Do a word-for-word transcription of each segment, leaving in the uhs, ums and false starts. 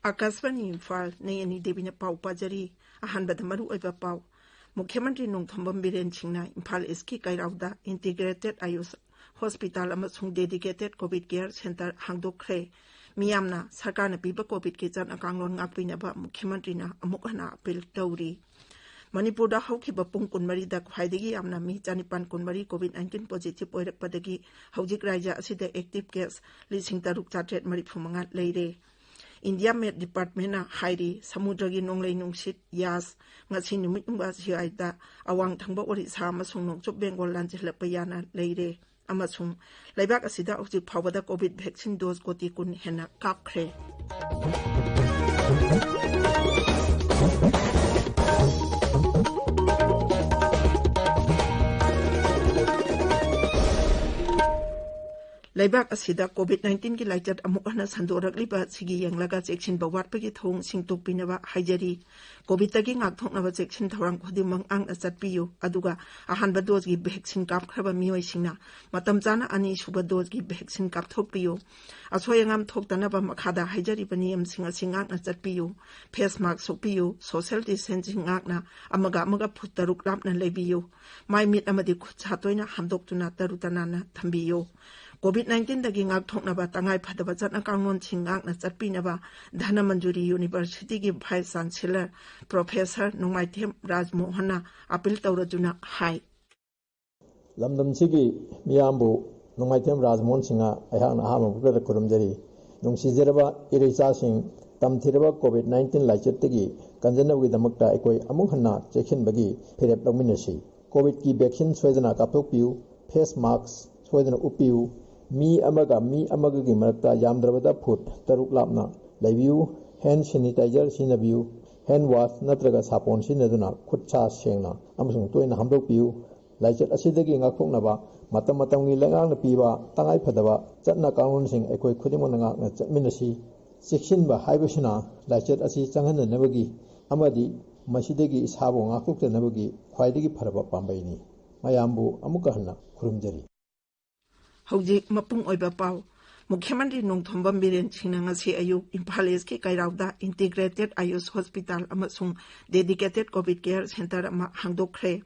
ꯑꯥꯀꯥꯁꯕꯥꯅꯤ ꯏꯝꯐꯥꯜ, ꯅꯩ ꯑꯅꯤ ꯗꯦꯕꯤꯅ ꯄꯥꯎ ꯄꯥꯖꯔꯤ꯫ ꯑꯍꯥꯟꯕꯗ ꯃꯔꯨꯑꯣꯏꯕ ꯄꯥꯎ꯫ ꯃꯨꯈ꯭ꯌ ꯃꯟꯇ꯭ꯔꯤ ꯅꯣꯡꯊꯣꯝꯕꯝ ꯕꯤꯔꯦꯟ ꯁꯤꯡꯅ ꯏꯝꯐꯥꯜ ꯏꯁꯀꯤ ꯀꯩꯔꯥꯎꯗ ꯏꯟꯇꯤꯒ꯭ꯔꯦꯇꯦꯗ ꯑꯌꯨꯁ ꯍꯣꯁꯄꯤꯇꯥꯜ ꯑꯃꯁꯨꯡ ꯗꯦꯗꯤꯀꯦꯇꯦꯗ ꯀꯣꯚꯤꯗ ꯀꯦꯌꯔ ꯁꯦꯟꯇꯔ ꯍꯥꯡꯗꯣꯛꯈ꯭ꯔꯦ꯫ ꯃꯤꯌꯥꯝꯅ ꯁꯔꯀꯥꯔꯅ ꯄꯤꯕ ꯀꯣꯚꯤꯗꯀꯤ ꯆꯠꯅ ꯀꯥꯡꯂꯣꯟ ꯉꯥꯛꯄꯤꯅꯕ ꯃꯨꯈ꯭ꯌ ꯃꯟꯇ꯭ꯔꯤꯅ ꯑꯃꯨꯛ ꯍꯟꯅ ꯑꯄꯤꯜ ꯇꯧꯔꯤ꯫ ꯃꯅꯤꯄꯨꯔꯗ ꯍꯧꯈꯤꯕ ꯄꯨꯡ ꯀꯨꯟꯃꯔꯤꯗ ꯈ꯭ꯋꯥꯏꯗꯒꯤ ꯌꯥꯝꯅ ꯃꯤ ꯆꯅꯤꯄꯥꯟ ꯀꯨꯟꯃꯔꯤ ꯀꯣꯚꯤꯗ ꯅꯥꯏꯟꯇꯤꯟ ꯄꯣꯖꯤꯇꯤꯚ ꯑꯣꯏꯔꯛꯄꯗꯒꯤ ꯍꯧꯖꯤꯛ ꯔꯥꯖ꯭ꯌ ꯑꯁꯤꯗ ꯑꯦꯛꯇꯤꯚ ꯀꯦꯁ ꯂꯤꯁꯤꯡ ꯇꯔꯨꯛ ꯆꯥꯇ꯭ꯔꯦꯠ ꯃꯔꯤꯐꯨ ꯃꯉꯥ ꯂꯩꯔꯦ꯫ ꯏꯟꯗꯤꯌꯥ ꯃꯦꯠ ꯗꯤꯄꯥꯔꯠꯃꯦꯟꯅ ꯍꯥꯏꯔꯤ, ꯁꯃꯨꯗ꯭ꯔꯒꯤ ꯅꯣꯡꯂꯩ ꯅꯨꯡꯁꯤꯠ ꯌꯥꯁ ꯉꯁꯤ ꯅꯨꯃꯤꯠ ꯌꯨꯡꯕ ꯁꯤꯋꯥꯏꯗ ꯑꯋꯥꯡ ꯊꯪꯕ ꯑꯣꯔꯤꯁꯥ ꯑꯃꯁꯨꯡ ꯅꯣꯡꯆꯨꯞ ꯕꯦꯡꯒꯣꯜ ꯂꯥꯟꯖꯦꯜꯂꯛꯄ ꯌꯥꯅ ꯂꯩꯔꯦ꯫ ꯑꯃꯁꯨꯡ ꯂꯩꯕꯥꯛ ꯑꯁꯤꯗ ꯍꯧꯖꯤꯛ ꯐꯥꯎꯕꯗ ꯀꯣꯚꯤꯗ ꯚꯦꯛꯁꯤꯟ ꯗꯣꯖ ꯀꯣꯇꯤ ꯀꯨꯟ ꯍꯦꯟꯅ ꯀꯥꯞꯈ꯭ꯔꯦ꯫ ꯂꯩꯕꯥꯛ ꯑꯁꯤꯗ ꯀꯣꯚꯤꯗ ꯅꯥꯏꯟꯇꯤꯟꯒꯤ ꯂꯥꯏꯆꯠ ꯑꯃꯨꯛ ꯍꯟꯅ ꯁꯟꯗꯣꯔꯛꯂꯤꯕ ꯑꯁꯤꯒꯤ ꯌꯦꯡꯂꯒ ꯆꯦꯛꯁꯤꯟꯕ ꯋꯥꯠꯄꯒꯤ ꯊꯧꯑꯣꯡꯁꯤꯡ ꯇꯣꯛꯄꯤꯅꯕ ꯍꯥꯏꯖꯔꯤ꯫ ꯀꯣꯚꯤꯗꯇꯒꯤ ꯉꯥꯛꯊꯣꯛꯅꯕ ꯆꯦꯛꯁꯤꯟ ꯊꯧꯔꯥꯡ ꯈꯨꯗꯤꯡꯃꯛ ꯉꯥꯛꯅ ꯆꯠꯄꯤꯌꯨ, ꯑꯗꯨꯒ ꯑꯍꯥꯟꯕ ꯗꯣꯖꯒꯤ ꯚꯦꯛꯁꯤꯟ ꯀꯥꯞꯈ꯭ꯔꯕ ꯃꯤꯑꯣꯏꯁꯤꯡꯅ ꯃꯇꯝ ꯆꯥꯅ ꯑꯅꯤꯁꯨꯕ ꯗꯣꯖꯒꯤ ꯚꯦꯛꯁꯤꯟ ꯀꯥꯞꯊꯣꯛꯄꯤꯌꯨ꯫ ꯑꯁꯣꯏ ꯑꯉꯥꯝ ꯊꯣꯛꯇꯅꯕ ꯃꯈꯥꯗ ꯍꯥꯏꯖꯔꯤꯕ ꯅꯤꯌꯝꯁꯤꯡ ꯑꯁꯤ ꯉꯥꯛꯅ ꯆꯠꯄꯤꯌꯨ: ꯐꯦꯁ ꯃꯥꯛꯁ ꯎꯞꯄꯤꯌꯨ, ꯁꯣꯁꯤꯌꯦꯜ ꯗꯤꯁꯇꯦꯟꯁꯤꯡ ꯉꯥꯛꯅ ꯑꯃꯒ ꯑꯃꯒ ꯐꯨꯠ ꯇꯔꯨꯛ ꯂꯥꯞꯅ ꯂꯩꯕꯤꯌꯨ, ꯃꯥꯏ ꯃꯤꯠ ꯑꯃꯗꯤ ꯈꯨꯠ ꯁꯥ ꯇꯣꯏꯅ ꯍꯥꯝꯗꯣꯛꯇꯨꯅ ꯇꯔꯨ ꯇꯅꯥꯟꯅ ꯊꯝꯕꯤꯌꯨ꯫ ꯀꯣꯚꯤꯗ ꯅꯥꯏꯟꯇꯤꯟꯗꯒꯤ ꯉꯥꯛꯊꯣꯛꯅꯕ ꯇꯉꯥꯏ ꯐꯗꯕ ꯆꯠꯅ ꯀꯥꯡꯂꯣꯟꯁꯤꯡ ꯉꯥꯛꯅ ꯆꯠꯄꯤꯅꯕ ꯙꯅꯃꯟꯖꯨꯔꯤ ꯌꯨꯅꯤꯚꯔꯁꯤꯇꯤꯒꯤ ꯚꯥꯏꯁ ꯆꯥꯟꯁꯦꯂꯔ ꯄ꯭ꯔꯣꯐꯦꯁꯔ ꯅꯣꯡꯃꯥꯏꯊꯦꯝ ꯔꯥꯖꯃꯣꯍꯟꯅ ꯑꯄꯤꯜ ꯇꯧꯔꯗꯨꯅ ꯍꯥꯏ꯫ ꯂꯝꯗꯝꯁꯤꯒꯤ ꯃꯤꯌꯥꯝꯕꯨ ꯅꯣꯡꯃꯥꯏꯊꯦꯝ ꯔꯥꯖꯃꯣꯍꯟ ꯁꯤꯡꯍ ꯑꯩꯍꯥꯛꯅ ꯑꯍꯥꯟꯕ ꯃꯛꯇꯗ ꯈꯨꯔꯨꯝꯖꯔꯤ꯫ ꯅꯨꯡꯁꯤꯖꯔꯕ ꯏꯔꯩꯆꯥꯁꯤꯡ, ꯇꯝꯊꯤꯔꯕ ꯀꯣꯚꯤꯗ ꯅꯥꯏꯟꯇꯤꯟ ꯂꯥꯏꯆꯠꯇꯒꯤ ꯀꯟꯖꯅꯕꯒꯤꯗꯃꯛꯇ ꯑꯩꯈꯣꯏ ꯑꯃꯨꯛ ꯍꯟꯅ ꯆꯦꯛꯁꯤꯟꯕꯒꯤ ꯐꯤꯔꯦꯞ ꯂꯧꯃꯤꯟꯅꯁꯤ꯫ ꯀꯣꯚꯤꯗꯀꯤ ꯚꯦꯛꯁꯤꯟ ꯁꯣꯏꯗꯅ ꯀꯥꯞꯊꯣꯛꯄꯤꯌꯨ, ꯐꯦꯁ ꯃꯥꯛꯁ ꯁꯣꯏꯗꯅ ꯎꯞꯄꯤꯌꯨ, ꯃꯤ ꯑꯃꯒ ꯃꯤ ꯑꯃꯒꯒꯤ ꯃꯔꯛꯇ ꯌꯥꯝꯗ꯭ꯔꯕꯗ ꯐꯨꯠ ꯇꯔꯨꯛ ꯂꯥꯞꯅ ꯂꯩꯕꯤꯌꯨ, ꯍꯦꯟ ꯁꯦꯅꯤꯇꯥꯏꯖꯔ ꯁꯤꯖꯤꯟꯅꯕꯤꯌꯨ, ꯍꯦꯟ ꯋꯥꯁ ꯅꯠꯇ꯭ꯔꯒ ꯁꯥꯄꯣꯟ ꯁꯤꯖꯤꯟꯅꯗꯨꯅ ꯈꯨꯠ ꯁꯥ ꯁꯦꯡꯅ ꯑꯃꯁꯨꯡ ꯇꯣꯏꯅ ꯍꯥꯝꯗꯣꯛꯄꯤꯌꯨ꯫ ꯂꯥꯏꯆꯠ ꯑꯁꯤꯗꯒꯤ ꯉꯥꯛꯊꯣꯛꯅꯕ ꯃꯇꯝ ꯃꯇꯝꯒꯤ ꯂꯩꯉꯥꯛꯅ ꯄꯤꯕ ꯇꯉꯥꯏ ꯐꯗꯕ ꯆꯠꯅ ꯀꯥꯡꯂꯣꯟꯁꯤꯡ ꯑꯩꯈꯣꯏ ꯈꯨꯗꯤꯡꯃꯛꯅ ꯉꯥꯛꯅ ꯆꯠꯃꯤꯟꯅꯁꯤ꯫ ꯆꯦꯛꯁꯤꯟꯕ ꯍꯥꯏꯕꯁꯤꯅ ꯂꯥꯏꯆꯠ ꯑꯁꯤ ꯆꯪꯍꯟꯗꯅꯕꯒꯤ ꯑꯃꯗꯤ ꯃꯁꯤꯗꯒꯤ ꯏꯁꯥꯕꯨ ꯉꯥꯛꯊꯣꯛꯆꯅꯕꯒꯤ ꯈ꯭ꯋꯥꯏꯗꯒꯤ ꯐꯔꯕ ꯄꯥꯝꯕꯩꯅꯤ꯫ ꯃꯌꯥꯝꯕꯨ ꯑꯃꯨꯛꯀ ꯍꯟꯅ ꯈꯨꯔꯨꯝꯖꯔꯤ꯫ ꯍꯧꯖꯤꯛ ꯃꯄꯨꯡ ꯑꯣꯏꯕ ꯄꯥꯎ꯫ ꯃꯨꯈ꯭ꯌ ꯃꯟꯇ꯭ꯔꯤ ꯅꯣꯡꯊꯣꯝꯕꯝ ꯕꯤꯔꯦꯟ ꯁꯤꯡꯅ ꯉꯁꯤ ꯑꯌꯨꯛ ꯏꯝꯐꯥꯜ ꯏꯁꯀꯤ ꯀꯩꯔꯥꯎꯗ ꯏꯟꯇꯤꯒ꯭ꯔꯦꯇꯦꯗ ꯑꯌꯨꯁ ꯍꯣꯁꯄꯤꯇꯥꯜ ꯑꯃꯁꯨꯡ ꯗꯦꯗꯤꯀꯦꯇꯦꯗ ꯀꯣꯚꯤꯗ ꯀꯦꯌꯔ ꯁꯦꯟꯇꯔ ꯑꯃ ꯍꯥꯡꯗꯣꯛꯈ꯭ꯔꯦ꯫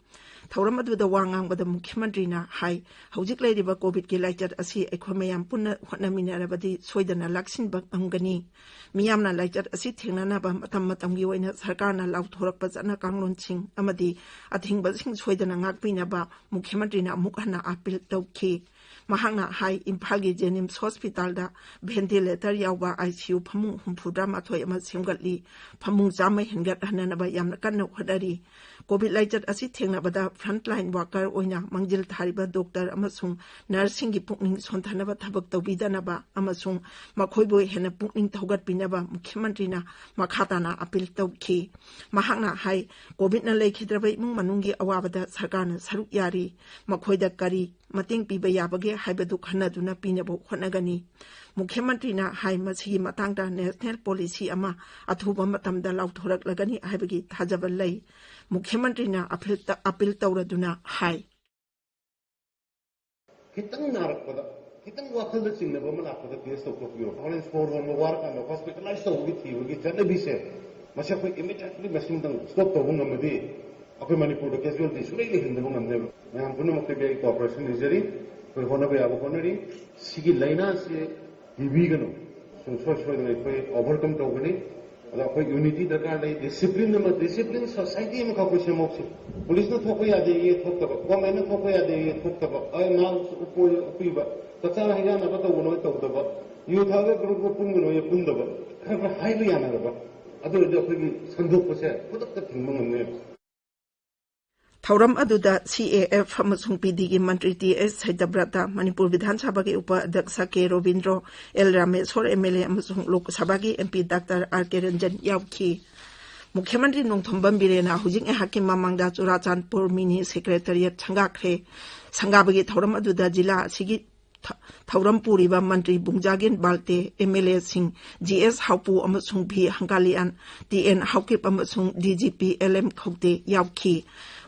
ꯊꯧꯔꯝ ꯑꯗꯨꯗ ꯋꯥ ꯉꯥꯡꯕꯗ ꯃꯨꯈ꯭ꯌ ꯃꯟꯇ꯭ꯔꯤꯅ ꯍꯥꯏ, ꯍꯧꯖꯤꯛ ꯂꯩꯔꯤꯕ ꯀꯣꯚꯤꯗꯀꯤ ꯂꯥꯏꯆꯠ ꯑꯁꯤ ꯑꯩꯈꯣꯏ ꯃꯌꯥꯝ ꯄꯨꯟꯅ ꯍꯣꯠꯅꯃꯤꯟꯅꯔꯕꯗꯤ ꯁꯣꯏꯗꯅ ꯂꯥꯛꯁꯤꯟꯕ ꯉꯝꯒꯅꯤ꯫ ꯃꯤꯌꯥꯝꯅ ꯂꯥꯏꯆꯠ ꯑꯁꯤ ꯊꯦꯡꯅꯅꯕ ꯃꯇꯝ ꯃꯇꯝꯒꯤ ꯑꯣꯏꯅ ꯁꯔꯀꯥꯔꯅ ꯂꯥꯎꯊꯣꯔꯛꯄ ꯆꯠꯅ ꯀꯥꯡꯂꯣꯟꯁꯤꯡ ꯑꯃꯗꯤ ꯑꯊꯤꯡꯕꯁꯤꯡ ꯁꯣꯏꯗꯅ ꯉꯥꯛꯄꯤꯅꯕ ꯃꯨꯈ꯭ꯌ ꯃꯟꯇ꯭ꯔꯤꯅ ꯑꯃꯨꯛ ꯍꯟꯅ ꯑꯥꯄꯤꯜ ꯇꯧꯈꯤ꯫ ꯃꯍꯥꯛꯅ ꯍꯥꯏ, ꯏꯝꯐꯥꯜꯒꯤ ꯖꯦꯅꯤꯝꯁ ꯍꯣꯁꯄꯤꯇꯥꯜꯗ ꯚꯦꯟꯇꯤꯂꯦꯇꯔ ꯌꯥꯎꯕ ꯑꯥꯏ ꯁꯤ ꯌꯨ ꯐꯃꯨꯡ ꯍꯨꯝꯐꯨꯇꯔꯥ ꯃꯥꯊꯣꯏ ꯑꯃ ꯁꯦꯝꯒꯠꯂꯤ꯫ ꯐꯃꯨꯡ ꯆꯥꯝꯃ ꯍꯦꯟꯒꯠꯍꯟꯅꯅꯕ ꯌꯥꯝꯅ ꯀꯟꯅ ꯍꯣꯠꯅꯔꯤ꯫ ꯀꯣꯚꯤꯗ ꯂꯥꯏꯆꯠ ꯑꯁꯤ ꯊꯦꯡꯅꯕꯗ ꯐ꯭ꯔꯟꯠꯂꯥꯏꯟ ꯋꯥꯀꯔ ꯑꯣꯏꯅ ꯃꯥꯡꯖꯤꯜ ꯊꯥꯔꯤꯕ ꯗꯣꯛꯇꯔ ꯑꯃꯁꯨꯡ ꯅꯔꯁꯁꯤꯡꯒꯤ ꯄꯨꯛꯅꯤꯡ ꯁꯣꯟꯊꯅꯕ ꯊꯕꯛ ꯇꯧꯕꯤꯗꯅꯕ ꯑꯃꯁꯨꯡ ꯃꯈꯣꯏꯕꯨ ꯍꯦꯟꯅ ꯄꯨꯛꯅꯤꯡ ꯊꯧꯒꯠꯄꯤꯅꯕ ꯃꯨꯈ꯭ꯌ ꯃꯟꯇ꯭ꯔꯤꯅ ꯃꯈꯥ ꯇꯥꯅ ꯑꯥꯄꯤꯜ ꯇꯧꯈꯤ꯫ ꯃꯍꯥꯛꯅ ꯍꯥꯏ, ꯀꯣꯚꯤꯗꯅ ꯂꯩꯈꯤꯗ꯭ꯔꯕ ꯏꯃꯨꯡ ꯃꯅꯨꯡꯒꯤ ꯑꯋꯥꯕꯗ ꯁꯔꯀꯥꯔꯅ ꯁꯔꯨꯛ ꯌꯥꯔꯤ꯫ ꯃꯈꯣꯏꯗ ꯀꯔꯤ ꯃꯇꯦꯡ ꯄꯤꯕ ꯌꯥꯕꯒꯦ ꯍꯥꯏꯕꯗꯨ ꯈꯟꯅꯗꯨꯅ ꯄꯤꯅꯕ ꯍꯣꯠꯅꯒꯅꯤ꯫ ꯃꯨꯈ꯭ꯌ ꯃꯟꯇ꯭ꯔꯤꯅ ꯍꯥꯏ, ꯃꯁꯤꯒꯤ ꯃꯇꯥꯡꯗ ꯅꯦꯁꯅꯦꯜ ꯄꯣꯂꯤꯁꯤ ꯑꯃ ꯑꯊꯨꯕ ꯃꯇꯝꯗ ꯂꯥꯎꯊꯣꯔꯛꯂꯒꯅꯤ ꯍꯥꯏꯕꯒꯤ ꯊꯥꯖꯕ ꯂꯩ꯫ ꯃꯨꯈ꯭ꯌ ꯃꯟꯇ꯭ꯔꯤꯅ ꯑꯥꯄꯤꯜ ꯇ-, ꯑꯥꯄꯤꯜ ꯇꯧꯔꯗꯨꯅ ꯍꯥꯏ꯫ ꯈꯤꯇꯪ ꯅꯥꯔꯛꯄꯗ, ꯈꯤꯇꯪ ꯋꯥꯈꯜꯗ ꯆꯤꯡꯅꯕ ꯑꯃ ꯂꯥꯛꯄꯗ ꯇꯦꯁ ꯇꯧꯊꯣꯛꯄꯤꯔꯣ꯫ ꯍꯣꯔꯦꯟ ꯁꯣꯔ ꯍꯣꯟꯕ ꯋꯥꯔꯀꯥꯟꯗ ꯍꯣꯁꯄꯤꯇꯥꯂꯥꯏꯁ ꯇꯧꯕꯒꯤ ꯊꯤꯕꯒꯤ ꯆꯠꯅꯕꯤꯁꯦ, ꯃꯁꯤ ꯑꯩꯈꯣꯏ ꯏꯃꯤꯗꯤꯌꯦꯠꯂꯤ ꯃꯁꯤꯝꯇꯪ ꯁ꯭ꯇꯣꯞ ꯇꯧꯕ ꯉꯝꯃꯗꯤ ꯑꯩꯈꯣꯏ ꯃꯅꯤꯄꯨꯔꯗ ꯀꯦꯖꯨꯋꯦꯂꯤꯇꯤ ꯁꯨꯡꯂꯩ ꯂꯩꯍꯟꯗꯕ ꯉꯝꯅꯦꯕ꯫ ꯃꯌꯥꯝ ꯄꯨꯝꯅꯃꯛꯇꯒꯤ ꯑꯩ ꯀꯣꯑꯣꯄꯔꯦꯁꯟ ꯅꯤꯖꯔꯤ꯫ ꯑꯩꯈꯣꯏ ꯍꯣꯠꯅꯕ ꯌꯥꯕ ꯍꯣꯠꯅꯔꯤ꯫ ꯁꯤꯒꯤ ꯂꯥꯏꯅꯥꯁꯤ ꯀꯤꯕꯤꯒꯅꯨ, ꯁꯨꯡꯁꯣꯏ ꯁꯣꯏꯗꯅ ꯑꯩꯈꯣꯏ ꯑꯣꯚꯔꯀꯝ ꯇꯧꯒꯅꯤ꯫ ꯑꯗꯣ ꯑꯩꯈꯣꯏ ꯌꯨꯅꯤꯇꯤ ꯗꯔꯀꯥꯔ ꯂꯩ, ꯗꯤꯁꯤꯄ꯭ꯂꯤꯟ ꯑꯃ, ꯗꯤꯁꯤꯄ꯭ꯂꯤꯟ ꯁꯣꯁꯥꯏꯇꯤ ꯑꯃꯈꯛ ꯑꯩꯈꯣꯏ ꯁꯦꯝꯍꯧꯁꯤ꯫ ꯄꯨꯂꯤꯁꯅ ꯊꯣꯛꯄ ꯌꯥꯗꯦ, ꯌꯦ ꯊꯣꯛꯇꯕ, ꯒꯣꯔꯃꯦꯟꯅ ꯊꯣꯛꯄ ꯌꯥꯗꯦ, ꯌꯦ ꯊꯣꯛꯇꯕ, ꯑꯩ ꯃꯥꯛꯁ ꯎꯞꯄꯣꯏ ꯎꯞꯄꯤꯕ, ꯆꯥꯛꯆꯥ ꯍꯩꯖꯥꯟꯅꯕ ꯇꯧꯒꯅꯣꯏ ꯇꯧꯗꯕ, ꯌꯨ ꯊꯛꯑꯒ ꯒ꯭ꯔꯨꯞ ꯒ꯭ꯔꯨꯞ ꯄꯨꯟꯒꯅꯣꯏ ꯄꯨꯟꯗꯕ, ꯈꯔ ꯈꯔ ꯍꯥꯏꯕ ꯌꯥꯅꯔꯕ, ꯑꯗꯨ ꯑꯣꯏꯔꯗꯤ ꯑꯩꯈꯣꯏꯒꯤ ꯁꯟꯗꯣꯛꯄꯁꯦ ꯈꯨꯗꯛꯇ ꯊꯤꯡꯕ ꯉꯝꯅꯦꯕ꯫ ꯊꯧꯔꯝ ꯑꯗꯨꯗ ꯁꯤ ꯑꯦ ꯑꯦꯐ ꯑꯃꯁꯨꯡ ꯄꯤ ꯗꯤꯒꯤ ꯃꯟꯇ꯭ꯔꯤ ꯇꯤ ꯑꯦꯁ ꯁꯩꯇꯕ꯭ꯔꯇ, ꯃꯅꯤꯄꯨꯔ ꯕꯤꯙꯥꯟ ꯁꯚꯥꯒꯤ ꯎꯄ ꯑꯗ꯭ꯌꯛꯁ ꯀꯦ Robindro, L Rameshwor M L A ꯑꯃꯁꯨꯡ ꯂꯣꯛ ꯁꯚꯥꯒꯤ ꯑꯦꯝ ꯄꯤ ꯗꯥꯛꯇꯔ ꯑꯥꯔ ꯀꯦ ꯔꯟꯖꯟ ꯌꯥꯎꯈꯤ꯫ ꯃꯨꯈ꯭ꯌ ꯃꯟꯇ꯭ꯔꯤ ꯅꯣꯡꯊꯣꯝꯕꯝ ꯕꯤꯔꯦꯟꯅ ꯍꯧꯖꯤꯛ ꯉꯥꯏꯍꯥꯛꯀꯤ ꯃꯃꯥꯡꯗ ꯆꯨꯔꯥꯆꯥꯟꯄꯨꯔ ꯃꯤꯅꯤ ꯁꯦꯀ꯭ꯔꯦꯇꯔꯤꯌꯦꯠ ꯁꯪꯒꯥꯈ꯭ꯔꯦ꯫ ꯁꯪꯒꯥꯕꯒꯤ ꯊꯧꯔꯝ ꯑꯗꯨꯗ ꯖꯤꯂꯥ ꯑꯁꯤꯒꯤ ꯊ-, ꯊꯧꯔꯝ ꯄꯨꯔꯤꯕ ꯃꯟꯇ꯭ꯔꯤ ꯕꯨꯡꯖꯥꯒꯤꯟ ꯕꯥꯜꯇꯦ, ꯑꯦꯝ ꯑꯦꯜ ꯑꯦꯁꯤꯡ ꯖꯤ ꯑꯦꯁ ꯍꯥꯎꯄꯨ ꯑꯃꯁꯨꯡ ꯚꯤ ꯍꯪꯒꯥꯂꯤꯌꯥꯟ, ꯇꯤ ꯑꯦꯟ ꯍꯥꯎꯀꯤꯞ ꯑꯃꯁꯨꯡ D G P L M ꯈꯧꯇꯦ ꯌꯥꯎꯈꯤ꯫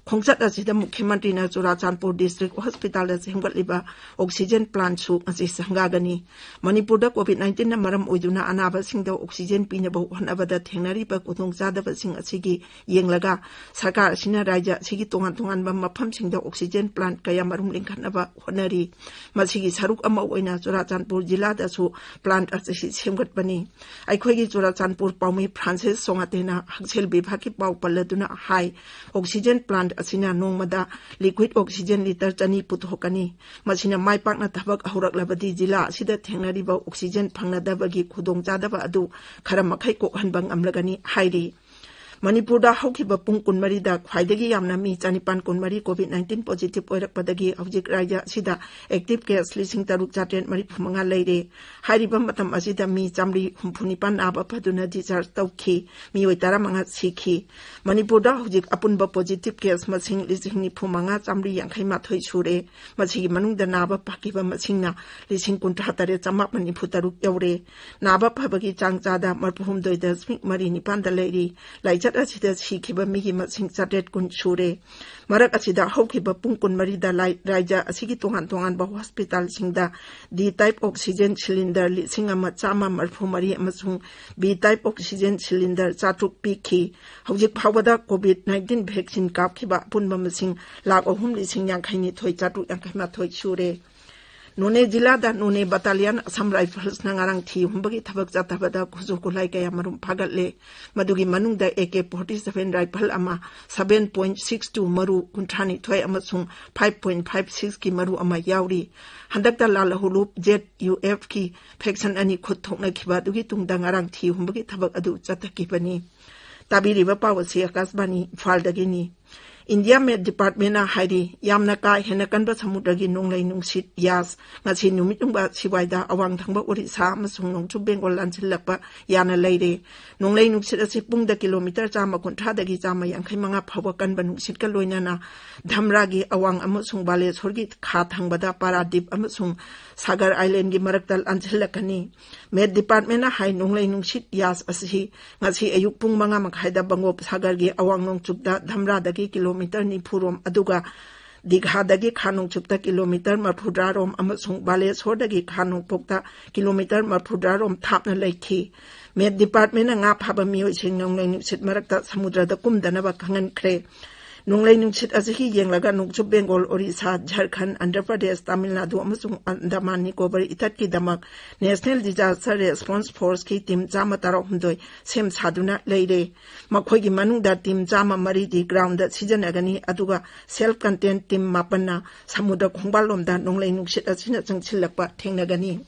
ꯈꯣꯡꯆꯠ ꯑꯁꯤꯗ ꯃꯨꯈ꯭ꯌ ꯃꯟꯇ꯭ꯔꯤꯅ ꯆꯨꯔꯥꯆꯥꯟꯄꯨꯔ ꯗꯤꯁꯇ꯭ꯔꯤꯛ ꯍꯣꯁꯄꯤꯇꯥꯜꯗ ꯁꯦꯝꯒꯠꯂꯤꯕ ꯑꯣꯛꯁꯤꯖꯦꯟ ꯄ꯭ꯂꯥꯟꯁꯨ ꯉꯁꯤ ꯁꯪꯒꯥꯒꯅꯤ꯫ ꯃꯅꯤꯄꯨꯔꯗ ꯀꯣꯚꯤꯗ ꯅꯥꯏꯟꯇꯤꯟꯅ ꯃꯔꯝ ꯑꯣꯏꯗꯨꯅ ꯑꯅꯥꯕꯁꯤꯡꯗ ꯑꯣꯛꯁꯤꯖꯦꯟ ꯄꯤꯅꯕ ꯍꯣꯠꯅꯕꯗ ꯊꯦꯡꯅꯔꯤꯕ ꯈꯨꯗꯣꯡꯆꯥꯗꯕꯁꯤꯡ ꯑꯁꯤꯒꯤ ꯌꯦꯡꯂꯒ ꯁꯔꯀꯥꯔ ꯑꯁꯤꯅ ꯔꯥꯖ꯭ꯌ ꯑꯁꯤꯒꯤ ꯇꯣꯉꯥꯟ ꯇꯣꯉꯥꯟꯕ ꯃꯐꯝꯁꯤꯡꯗ ꯑꯣꯛꯁꯤꯖꯦꯟ ꯄ꯭ꯂꯥꯟ ꯀꯌꯥ ꯃꯔꯨꯝ ꯂꯤꯡꯈꯠꯅꯕ ꯍꯣꯠꯅꯔꯤ꯫ ꯃꯁꯤꯒꯤ ꯁꯔꯨꯛ ꯑꯃ ꯑꯣꯏꯅ ꯆꯨꯔꯥꯆꯥꯟꯄꯨꯔ ꯖꯤꯂꯥꯗꯁꯨ ꯄ꯭ꯂꯥꯟ ꯑꯁꯤ ꯁꯦꯝꯒꯠꯄꯅꯤ꯫ ꯑꯩꯈꯣꯏꯒꯤ ꯆꯨꯔꯥꯆꯥꯟꯄꯨꯔ ꯄꯥꯎꯃꯤ ꯐ꯭ꯔꯥꯟꯁꯤꯁ ꯁꯣꯉꯥꯇꯦꯅ ꯍꯛꯁꯦꯜ ꯕꯤꯚꯥꯒꯀꯤ ꯄꯥꯎ ꯄꯜꯂꯗꯨꯅ ꯍꯥꯏ, ꯑꯣꯛꯁꯤꯖꯦꯟ ꯄ꯭ꯂꯥꯟ ꯑꯁꯤꯅ ꯅꯣꯡꯃꯗ ꯂꯤꯀ꯭ꯋꯤꯗ ꯑꯣꯛꯁꯤꯖꯦꯟ ꯂꯤꯇꯔ ꯆꯅꯤ ꯄꯨꯊꯣꯛꯀꯅꯤ꯫ ꯃꯁꯤꯅ ꯃꯥꯏ ꯄꯥꯛꯅ ꯊꯕꯛ ꯍꯧꯔꯛꯂꯕꯗꯤ ꯖꯤꯂꯥ ꯑꯁꯤꯗ ꯊꯦꯡꯅꯔꯤꯕ ꯑꯣꯛꯁꯤꯖꯦꯟ ꯐꯪꯅꯗꯕꯒꯤ ꯈꯨꯗꯣꯡꯆꯥꯗꯕ ꯑꯗꯨ ꯈꯔ ꯃꯈꯩ ꯀꯣꯛꯍꯟꯕ ꯉꯝꯂꯒꯅꯤ ꯍꯥꯏꯔꯤ꯫ ꯃꯅꯤꯄꯨꯔꯗ ꯍꯧꯈꯤꯕ ꯄꯨꯡ ꯀꯨꯟꯃꯔꯤꯗ ꯈ꯭ꯋꯥꯏꯗꯒꯤ ꯌꯥꯝꯅ ꯃꯤ ꯆꯅꯤꯄꯥꯟ ꯀꯨꯟꯃꯔꯤ ꯀꯣꯚꯤꯗ ꯅꯥꯏꯟꯇꯤꯟ ꯄꯣꯖꯤꯇꯤꯚ ꯑꯣꯏꯔꯛꯄꯗꯒꯤ ꯍꯧꯖꯤꯛ ꯔꯥꯖ꯭ꯌ ꯑꯁꯤꯗ ꯑꯦꯛꯇꯤꯚ ꯀꯦꯁ ꯂꯤꯁꯤꯡ ꯇꯔꯨꯛ ꯆꯥꯇ꯭ꯔꯦꯠ ꯃꯔꯤꯐꯨ ꯃꯉꯥ ꯂꯩꯔꯦ꯫ ꯍꯥꯏꯔꯤꯕ ꯃꯇꯝ ꯑꯁꯤꯗ ꯃꯤ ꯆꯥꯃꯔꯤ ꯍꯨꯝꯐꯨ ꯅꯤꯄꯥꯟ ꯅꯥꯕ ꯐꯗꯨꯅ ꯗꯤꯁꯆꯥꯔꯖ ꯇꯧꯈꯤ꯫ ꯃꯤꯑꯣꯏ ꯇꯔꯥꯃꯉꯥ ꯁꯤꯈꯤ꯫ ꯃꯅꯤꯄꯨꯔꯗ ꯍꯧꯖꯤꯛ ꯑꯄꯨꯟꯕ ꯄꯣꯖꯤꯇꯤꯚ ꯀꯦꯁ ꯃꯁꯤꯡ ꯂꯤꯁꯤꯡ ꯅꯤꯐꯨ ꯃꯉꯥ ꯆꯥꯃꯔꯤ ꯌꯥꯡꯈꯩ ꯃꯥꯊꯣꯏ ꯁꯨꯔꯦ꯫ ꯃꯁꯤꯒꯤ ꯃꯅꯨꯡꯗ ꯅꯥꯕ ꯐꯈꯤꯕ ꯃꯁꯤꯡꯅ ꯂꯤꯁꯤꯡ ꯀꯨꯟꯊ꯭ꯔꯥ ꯇꯔꯦꯠ ꯆꯥꯃꯥꯄꯟ ꯅꯤꯐꯨ ꯇꯔꯨꯛ ꯌꯧꯔꯦ꯫ ꯅꯥꯕ ꯐꯕꯒꯤ ꯆꯥꯡ ꯆꯥꯗ ꯃꯔꯤꯐꯨ ꯍꯨꯝꯗꯣꯏ ꯗꯁꯃꯤꯛ ꯃꯔꯤ ꯅꯤꯄꯥꯟꯗ ꯂꯩꯔꯤ꯫ ꯂꯥꯏꯆꯠ ꯑꯁꯤꯗ ꯁꯤꯈꯤꯕ ꯃꯤꯒꯤ ꯃꯁꯤꯡ ꯆꯥꯇ꯭ꯔꯦꯠ ꯀꯨꯟ ꯁꯨꯔꯦ꯫ ꯃꯔꯛ ꯑꯁꯤꯗ ꯍꯧꯈꯤꯕ ꯄꯨꯡ ꯀꯨꯟꯃꯔꯤꯗ ꯂꯥꯏ-, ꯔꯥꯖ꯭ꯌ ꯑꯁꯤꯒꯤ ꯇꯣꯉꯥꯟ ꯇꯣꯉꯥꯟꯕ ꯍꯣꯁꯄꯤꯇꯥꯜꯁꯤꯡꯗ ꯗꯤ ꯇꯥꯏꯞ ꯑꯣꯛꯁꯤꯖꯦꯟ ꯁꯤꯂꯤꯟꯗꯔ ꯂꯤꯁꯤꯡ ꯑꯃ ꯆꯥꯝꯃ ꯃꯔꯤꯐꯨ ꯃꯔꯤ ꯑꯃꯁꯨꯡ ꯕꯤ ꯇꯥꯏꯞ ꯑꯣꯛꯁꯤꯖꯦꯟ ꯁꯤꯂꯤꯟꯗꯔ ꯆꯥꯇ꯭ꯔꯨꯛ ꯄꯤꯈꯤ꯫ ꯍꯧꯖꯤꯛ ꯐꯥꯎꯕꯗ ꯀꯣꯚꯤꯗ ꯅꯥꯏꯟꯇꯤꯟ ꯚꯦꯛꯁꯤꯟ ꯀꯥꯞꯈꯤꯕ ꯑꯄꯨꯟꯕ ꯃꯁꯤꯡ ꯂꯥꯈ ꯑꯍꯨꯝ ꯂꯤꯁꯤꯡ ꯌꯥꯡꯈꯩ ꯅꯤꯊꯣꯏ ꯆꯥꯇ꯭ꯔꯨꯛ ꯌꯥꯡꯈꯩ ꯃꯥꯊꯣꯏ ꯁꯨꯔꯦ꯫ ꯅꯣꯅꯦ ꯖꯤꯂꯥꯗ ꯅꯣꯅꯦ ꯕꯠꯇꯥꯂꯤꯌꯟ ꯑꯁꯥꯝ ꯔꯥꯏꯐꯜꯁꯅ ꯉꯔꯥꯡ ꯊꯤ ꯍꯨꯝꯕꯒꯤ ꯊꯕꯛ ꯆꯠꯊꯕꯗ ꯈꯨꯠꯁꯨ ꯈꯨꯠꯂꯥꯏ ꯀꯌꯥ ꯃꯔꯨꯝ ꯐꯥꯒꯠꯂꯦ꯫ ꯃꯗꯨꯒꯤ ꯃꯅꯨꯡꯗ A K forty seven rifle ꯑꯃ, ꯁꯚꯦꯟ ꯄꯣꯏꯟꯠ ꯁꯤꯛꯁ ꯇꯨ ꯃꯔꯨ ꯀꯨꯟꯊ꯭ꯔꯥ ꯅꯤꯊꯣꯏ ꯑꯃꯁꯨꯡ ꯐꯥꯏꯚ ꯄꯣꯏꯟꯠ ꯐꯥꯏꯚ ꯁꯤꯛꯁꯀꯤ ꯃꯔꯨ ꯑꯃ ꯌꯥꯎꯔꯤ꯫ ꯍꯟꯗꯛꯇ ꯂꯥꯜꯍꯧꯂꯨꯞ ꯖꯦꯠ ꯌꯨ ꯑꯦꯐꯀꯤ ꯐꯦꯛꯁꯟ ꯑꯅꯤ ꯈꯨꯠ ꯊꯣꯛꯅꯈꯤꯕ ꯑꯗꯨꯒꯤ ꯇꯨꯡꯗ ꯉꯔꯥꯡ ꯊꯤ ꯍꯨꯝꯕꯒꯤ ꯊꯕꯛ ꯑꯗꯨ ꯆꯠꯊꯈꯤꯕꯅꯤ꯫ ꯇꯥꯕꯤꯔꯤꯕ ꯄꯥꯎ ꯑꯁꯤ ꯑꯥꯀꯥꯁꯕꯥꯅꯤ ꯏꯝꯐꯥꯜꯗꯒꯤꯅꯤ꯫ ꯏꯟꯗꯤꯌꯥ ꯃꯦꯠ ꯗꯤꯄꯥꯔꯠꯃꯦꯟꯅ ꯍꯥꯏꯔꯤ, ꯌꯥꯝꯅ ꯀꯥ ꯍꯦꯟꯅ ꯀꯟꯕ ꯁꯃꯨꯗ꯭ꯔꯒꯤ ꯅꯣꯡꯂꯩ ꯅꯨꯡꯁꯤꯠ ꯌꯥꯁ ꯉꯁꯤ ꯅꯨꯃꯤꯠ ꯌꯨꯡꯕ ꯁꯤꯋꯥꯏꯗ ꯑꯋꯥꯡ ꯊꯪꯕ ꯑꯣꯔꯤꯁꯥ ꯑꯃꯁꯨꯡ ꯅꯣꯡꯆꯨꯞ ꯕꯦꯡꯒꯣꯜ ꯂꯥꯟꯁꯤꯜꯂꯛꯄ ꯌꯥꯅ ꯂꯩꯔꯦ꯫ ꯅꯣꯡꯂꯩ ꯅꯨꯡꯁꯤꯠ ꯑꯁꯤ ꯄꯨꯡꯗ ꯀꯤꯂꯣꯃꯤꯇꯔ ꯆꯥꯝꯃ ꯀꯨꯟꯊ꯭ꯔꯥꯗꯒꯤ ꯆꯥꯝꯃ ꯌꯥꯡꯈꯩ ꯃꯉꯥ ꯐꯥꯎꯕ ꯀꯟꯕ ꯅꯨꯡꯁꯤꯠꯀ ꯂꯣꯏꯅꯅ ꯙꯝꯔꯥꯒꯤ ꯑꯋꯥꯡ ꯑꯃꯁꯨꯡ ꯕꯥꯂꯦꯁꯣꯔꯒꯤ ꯈꯥ ꯊꯪꯕꯗ ꯄꯥꯔꯥꯗꯤꯞ ꯑꯃꯁꯨꯡ ꯁꯥꯒꯔ ꯑꯥꯏꯂꯦꯟꯒꯤ ꯃꯔꯛꯇ ꯂꯥꯟꯁꯤꯜꯂꯛꯀꯅꯤ꯫ ꯃꯦꯠ ꯗꯤꯄꯥꯔꯠꯃꯦꯟꯅ ꯍꯥꯏ, ꯅꯣꯡꯂꯩ ꯅꯨꯡꯁꯤꯠ ꯌꯥꯁ ꯑꯁꯤ ꯉꯁꯤ ꯑꯌꯨꯛ ꯄꯨꯡ ꯃꯉꯥ ꯃꯈꯥꯏꯗ ꯕꯪꯒꯣꯞ ꯁꯥꯒꯔꯒꯤ ꯑꯋꯥꯡ ꯅꯣꯡꯆꯨꯞꯇ ꯙꯝꯔꯥꯗꯒꯤ ꯀꯤꯂꯣꯃꯤꯇꯔ ꯅꯤꯐꯨ ꯔꯣꯝ, ꯑꯗꯨꯒ ꯗꯤꯘꯥꯗꯒꯤ ꯈꯥ ꯅꯣꯡꯆꯨꯞꯇ ꯀꯤꯂꯣꯃꯤꯇꯔ ꯃꯔꯐꯨꯇꯔꯥ ꯔꯣꯝ ꯑꯃꯁꯨꯡ ꯕꯥꯂꯦꯁꯣꯔꯗꯒꯤ ꯈꯥ ꯅꯣꯡꯄꯣꯛꯇ ꯀꯤꯂꯣꯃꯤꯇꯔ ꯃꯔꯐꯨꯇꯔꯥ ꯔꯣꯝ ꯊꯥꯞꯅ ꯂꯩꯈꯤ꯫ ꯃꯦꯠ ꯗꯤꯄꯥꯔꯠꯃꯦꯟꯅ ꯉꯥ ꯐꯥꯕ ꯃꯤꯑꯣꯏꯁꯤꯡ ꯅꯣꯡꯂꯩ ꯅꯨꯡꯁꯤꯠ ꯃꯔꯛꯇ ꯁꯃꯨꯗ꯭ꯔꯗ ꯀꯨꯝꯗꯅꯕ ꯈꯪꯍꯟꯈ꯭ꯔꯦ꯫ ꯅꯣꯡꯂꯩ ꯅꯨꯡꯁꯤꯠ ꯑꯁꯤꯒꯤ ꯌꯦꯡꯂꯒ ꯅꯣꯡꯆꯨꯞ ꯕꯦꯡꯒꯣꯜ, ꯑꯣꯔꯤꯁꯥ, ꯖꯔꯈꯟ, ꯑꯟꯙ꯭ꯔ ꯄ꯭ꯔꯗꯦꯁ, ꯇꯥꯃꯤꯜ ꯅꯥꯗꯨ ꯑꯃꯁꯨꯡ ꯑꯟꯗꯃꯥꯟ ꯅꯤꯀꯣꯕꯔ ꯏꯊꯠꯀꯤꯗꯃꯛ ꯅꯦꯁꯅꯦꯜ ꯗꯤꯖꯥꯁꯇꯔ ꯔꯦꯁꯄꯣꯟꯁ ꯐꯣꯔꯁꯀꯤ ꯇꯤꯝ ꯆꯥꯝꯃ ꯇꯔꯥꯍꯨꯝꯗꯣꯏ ꯁꯦꯝ ꯁꯥꯗꯨꯅ ꯂꯩꯔꯦ꯫ ꯃꯈꯣꯏꯒꯤ ꯃꯅꯨꯡꯗ ꯇꯤꯝ ꯆꯥꯝꯃ ꯃꯔꯤꯗꯤ ꯒ꯭ꯔꯥꯎꯟꯗ ꯁꯤꯖꯤꯟꯅꯒꯅꯤ, ꯑꯗꯨꯒ ꯁꯦꯜꯐ ꯀꯟꯇꯦꯟ ꯇꯤꯝ ꯃꯥꯄꯟꯅ ꯁꯃꯨꯗ꯭ꯔ ꯈꯣꯡꯕꯥꯜꯂꯣꯝꯗ ꯅꯣꯡꯂꯩ ꯅꯨꯡꯁꯤꯠ ꯑꯁꯤꯅ ꯆꯪꯁꯤꯜꯂꯛꯄ ꯊꯦꯡꯅꯒꯅꯤ꯫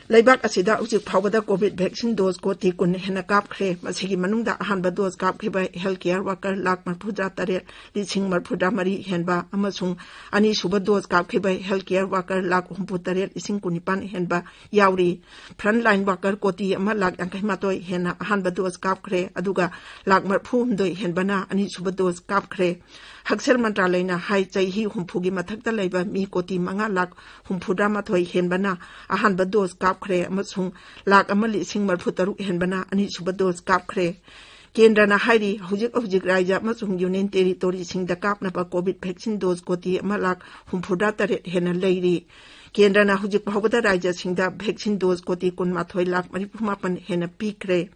ꯂꯩꯕꯥꯛ ꯑꯁꯤꯗ ꯍꯧꯖꯤꯛ ꯐꯥꯎꯕꯗ ꯀꯣꯚꯤꯗ ꯚꯦꯛꯁꯤꯟ ꯗꯣꯖ ꯀꯣꯇꯤ ꯀꯨꯟ ꯍꯦꯟꯅ ꯀꯥꯞꯈ꯭ꯔꯦ꯫ ꯃꯁꯤꯒꯤ ꯃꯅꯨꯡꯗ ꯑꯍꯥꯟꯕ ꯗꯣꯖ ꯀꯥꯞꯈꯤꯕ ꯍꯦꯜꯊ ꯀꯦꯌꯔ ꯋꯥꯀꯔ ꯂꯥꯈ ꯃꯔꯐꯨꯇꯔꯥ ꯇꯔꯦꯠ ꯂꯤꯁꯤꯡ ꯃꯔꯐꯨꯇꯔꯥ ꯃꯔꯤ ꯍꯦꯟꯕ ꯑꯃꯁꯨꯡ ꯑꯅꯤꯁꯨꯕ ꯗꯣꯖ ꯀꯥꯞꯈꯤꯕ ꯍꯦꯜꯊ ꯀꯦꯌꯔ ꯋꯥꯀꯔ ꯂꯥꯈ ꯍꯨꯝꯐꯨ ꯇꯔꯦꯠ ꯂꯤꯁꯤꯡ ꯀꯨꯟꯅꯤꯄꯥꯟ ꯍꯦꯟꯕ ꯌꯥꯎꯔꯤ꯫ ꯐ꯭ꯔꯟꯠ ꯂꯥꯏꯟ ꯋꯥꯀꯔ ꯀꯣꯇꯤ ꯑꯃ ꯂꯥꯈ ꯌꯥꯡꯈꯩ ꯃꯥꯊꯣꯏ ꯍꯦꯟꯅ ꯑꯍꯥꯟꯕ ꯗꯣꯖ ꯀꯥꯞꯈ꯭ꯔꯦ, ꯑꯗꯨꯒ ꯂꯥꯈ ꯃꯔꯐꯨ ꯍꯨꯝꯗꯣꯏ ꯍꯦꯟꯕꯅ ꯑꯅꯤꯁꯨꯕ ꯗꯣꯖ ꯀꯥꯞꯈ꯭ꯔꯦ꯫ ꯍꯛꯁꯦꯜ ꯃꯟꯇ꯭ꯔꯥꯂꯌꯅ ꯍꯥꯏ, ꯆꯍꯤ ꯍꯨꯝꯐꯨꯒꯤ ꯃꯊꯛꯇ ꯂꯩꯕ ꯃꯤ ꯀꯣꯇꯤ ꯃꯉꯥ ꯂꯥꯈ ꯍꯨꯝꯐꯨꯇꯔꯥ ꯃꯥꯊꯣꯏ ꯍꯦꯟꯕꯅ ꯑꯍꯥꯟꯕ ꯗꯣꯖ ꯀꯥꯞꯈ꯭ꯔꯦ ꯑꯃꯁꯨꯡ ꯂꯥꯈ ꯑꯃ ꯂꯤꯁꯤꯡ ꯃꯔꯐꯨ ꯇꯔꯨꯛ ꯍꯦꯟꯕꯅ ꯑꯅꯤꯁꯨꯕ ꯗꯣꯖ ꯀꯥꯞꯈ꯭ꯔꯦ꯫ ꯀꯦꯟꯗ꯭ꯔꯅ ꯍꯥꯏꯔꯤ, ꯍꯧꯖꯤꯛ ꯍꯧꯖꯤꯛ ꯔꯥꯖ꯭ꯌ ꯑꯃꯁꯨꯡ ꯌꯨꯅꯤꯌꯟ ꯇꯦꯔꯤꯇꯣꯔꯤꯁꯤꯡꯗ ꯀꯥꯞꯅꯕ ꯀꯣꯚꯤꯗ ꯚꯦꯛꯁꯤꯟ ꯗꯣꯖ ꯀꯣꯇꯤ ꯑꯃ ꯂꯥꯈ ꯍꯨꯝꯐꯨꯇꯔꯥ ꯇꯔꯦꯠ ꯍꯦꯟꯅ ꯂꯩꯔꯤ꯫ ꯀꯦꯟꯗ꯭ꯔꯅ ꯍꯧꯖꯤꯛ ꯐꯥꯎꯕꯗ ꯔꯥꯖ꯭ꯌꯁꯤꯡꯗ ꯚꯦꯛꯁꯤꯟ ꯗꯣꯖ ꯀꯣꯇꯤ ꯀꯨꯟꯃꯥꯊꯣꯏ ꯂꯥꯈ ꯃꯔꯤꯐꯨ ꯃꯥꯄꯟ ꯍꯦꯟꯅ ꯄꯤꯈ꯭ꯔꯦ꯫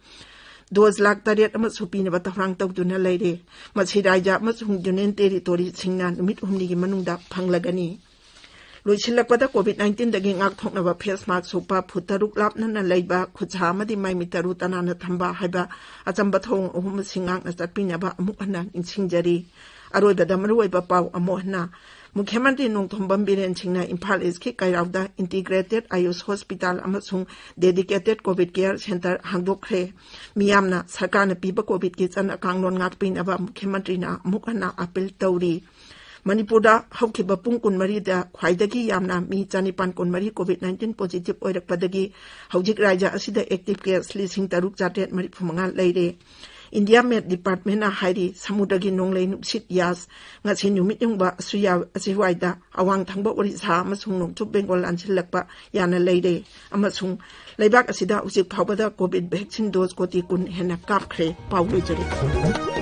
ꯗꯣꯖ ꯂꯥꯈ ꯇꯔꯦꯠ ꯑꯃꯁꯨ ꯄꯤꯅꯕ ꯊꯧꯔꯥꯡ ꯇꯧꯗꯨꯅ ꯂꯩꯔꯦ꯫ ꯃꯁꯤ ꯔꯥꯖ꯭ꯌ ꯑꯃꯁꯨꯡ ꯌꯨꯅꯤꯌꯟ ꯇꯦꯔꯤꯇꯣꯔꯤꯁꯤꯡꯅ ꯅꯨꯃꯤꯠ ꯍꯨꯝꯅꯤꯒꯤ ꯃꯅꯨꯡꯗ ꯐꯪꯂꯒꯅꯤ꯫ ꯂꯣꯏꯁꯤꯜꯂꯛꯄꯗ, ꯀꯣꯚꯤꯗ ꯅꯥꯏꯟꯇꯤꯟꯗꯒꯤ ꯉꯥꯛꯊꯣꯛꯅꯕ ꯐꯦꯁ ꯃꯥꯁꯛ ꯎꯞꯄ, ꯐꯨꯠ ꯇꯔꯨꯛ ꯂꯥꯞꯅꯅ ꯂꯩꯕ, ꯈꯨꯠꯁꯥ ꯑꯃꯗꯤ ꯃꯥꯏ ꯃꯤꯠ ꯇꯔꯨ ꯇꯅꯥꯟꯅ ꯊꯝꯕ ꯍꯥꯏꯕ ꯑꯆꯝꯕ ꯊꯧꯑꯣꯡ ꯑꯍꯨꯝ ꯑꯁꯤ ꯉꯥꯛꯅ ꯆꯠꯄꯤꯅꯕ ꯑꯃꯨꯛ ꯍꯟꯅ ꯅꯤꯡꯁꯤꯡꯖꯔꯤ꯫ ꯑꯔꯣꯏꯕꯗ ꯃꯔꯨꯑꯣꯏꯕ ꯄꯥꯎ ꯑꯃꯨꯛ ꯍꯟꯅ꯫ ꯃꯨꯈ꯭ꯌ ꯃꯟꯇ꯭ꯔꯤ ꯅꯣꯡꯊꯣꯝꯕꯝ ꯕꯤꯔꯦꯟ ꯁꯤꯡꯅ ꯏꯝꯐꯥꯜ ꯏꯁꯀꯤ ꯀꯩꯔꯥꯎꯗ ꯏꯟꯇꯤꯒ꯭ꯔꯦꯇꯦꯗ ꯑꯥꯌꯨꯁ ꯍꯣꯁꯄꯤꯇꯥꯜ ꯑꯃꯁꯨꯡ ꯗꯦꯗꯤꯀꯦꯇꯦꯗ ꯀꯣꯚꯤꯗ ꯀꯦꯌꯔ ꯁꯦꯟꯇꯔ ꯍꯥꯡꯗꯣꯛꯈ꯭ꯔꯦ꯫ ꯃꯤꯌꯥꯝꯅ ꯁꯔꯀꯥꯔꯅ ꯄꯤꯕ ꯀꯣꯚꯤꯗꯀꯤ ꯆꯠꯅ ꯀꯥꯡꯂꯣꯟ ꯉꯥꯛꯄꯤꯅꯕ ꯃꯨꯈ꯭ꯌ ꯃꯟꯇ꯭ꯔꯤꯅ ꯑꯃꯨꯛ ꯍꯟꯅ ꯑꯥꯄꯤꯜ ꯇꯧꯔꯤ꯫ ꯃꯅꯤꯄꯨꯔꯗ ꯍꯧꯈꯤꯕ ꯄꯨꯡ ꯀꯨꯟꯃꯔꯤꯗ ꯈ꯭ꯋꯥꯏꯗꯒꯤ ꯌꯥꯝꯅ ꯃꯤ ꯆꯅꯤꯄꯥꯟ ꯀꯨꯟꯃꯔꯤ ꯀꯣꯚꯤꯗ ꯅꯥꯏꯟꯇꯤꯟ ꯄꯣꯖꯤꯇꯤꯚ ꯑꯣꯏꯔꯛꯄꯗꯒꯤ ꯍꯧꯖꯤꯛ ꯔꯥꯖ꯭ꯌ ꯑꯁꯤꯗ ꯑꯦꯛꯇꯤꯚ ꯀꯦꯁ ꯂꯤꯁꯤꯡ ꯇꯔꯨꯛ ꯆꯥꯇ꯭ꯔꯦꯠ ꯃꯔꯤꯐꯨ ꯃꯉꯥ ꯂꯩꯔꯦ꯫ ꯏꯟꯗꯤꯌꯥ ꯃꯦꯠ ꯗꯤꯄꯥꯔꯠꯃꯦꯟꯅ ꯍꯥꯏꯔꯤ, ꯁꯃꯨꯗ꯭ꯔꯒꯤ ꯅꯣꯡꯂꯩ ꯅꯨꯡꯁꯤꯠ ꯌꯥꯁ ꯉꯁꯤ ꯅꯨꯃꯤꯠ ꯌꯨꯡꯕ ꯑꯁꯨꯌꯥ-, ꯑꯁꯤꯋꯥꯏꯗ ꯑꯋꯥꯡ ꯊꯪꯕ ꯑꯣꯔꯤꯁꯥ ꯑꯃꯁꯨꯡ ꯅꯣꯡꯆꯨꯞ ꯕꯦꯡꯒꯣꯜ ꯂꯥꯟꯁꯤꯜꯂꯛꯄ ꯌꯥꯅ ꯂꯩꯔꯦ꯫ ꯑꯃꯁꯨꯡ ꯂꯩꯕꯥꯛ ꯑꯁꯤꯗ ꯍꯧꯖꯤꯛ ꯐꯥꯎꯕꯗ ꯀꯣꯚꯤꯗ ꯚꯦꯛꯁꯤꯟ ꯗꯣꯁ ꯀꯣꯇꯤ ꯀꯨꯟ ꯍꯦꯟꯅ ꯀꯥꯞꯈ꯭ꯔꯦ꯫ ꯄꯥꯎ ꯂꯣꯏꯖꯔꯦ꯫